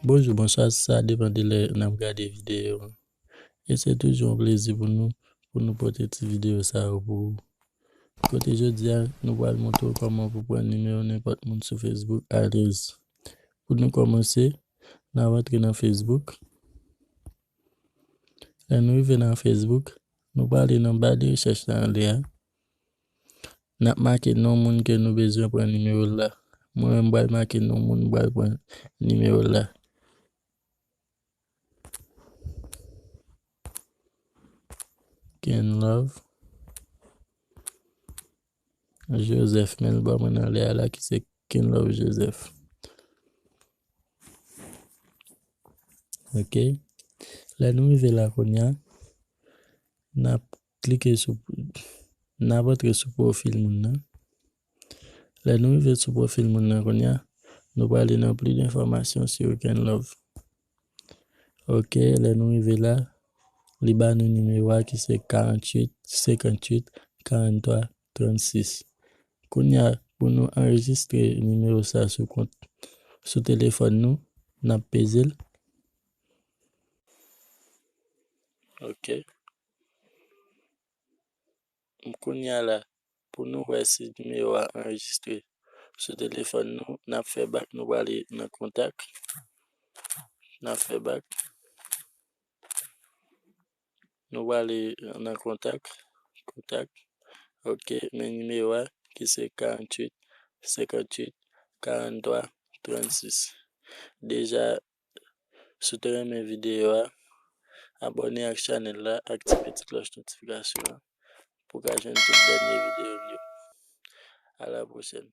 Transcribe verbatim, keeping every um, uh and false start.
Bonjou, bonswa, sa depann de lè n ap gade videyo an. E se toujou yon plezi pou nou, pou nou pote ti videyo sa yo pou ou. Kote jodi a, nou pral montre w kòman pou pran nimewo nenpòt moun sou Facebook alèz. Pou nou kòmanse, n a rantre nan Facebook. Lè nou rive nan Facebook, nou prale nan ba de rechèch la anlè a. N ap make non moun ke nou bezwen pran nimewo l la. Mwen menm, m pral make non moun m pral pran nimewo l la. Kenlove Joseph, men l ban mwen nan lè a la ki se Kenlove Joseph. Ok. Lè nou rive la kounye a, n ap klike sou, n ap antre sou pwofil moun nan. Lè nou rive sou pwofil moun nan kounye a, nou prale nan plus d'informations sur Kenlove. Ok, lè nou rive la, li ba nou nimewo a ki se karanntuit, senkantuit, karanntwa, trannsis. Kounye a, pou nou anrejistre nimewo sa sou kont, sou telefòn nou, n ap peze l. Ok. Kounye a la, pou nou wè si nimewo a anrejistre sou telefòn nou, n ap fè bak, nou prale nan kontak. N ap fè bak. Nou prale nan kontak. Kontak. Ok, men nimewo a ki se karanntuit, senkantuit, karanntwa, trannsis. Deja, si w te renmen videyo a, abòne ak chanèl la, aktive ti klòch notifikasyon an pou w ka jwenn tout dènye videyo m yo. A la pwochèn.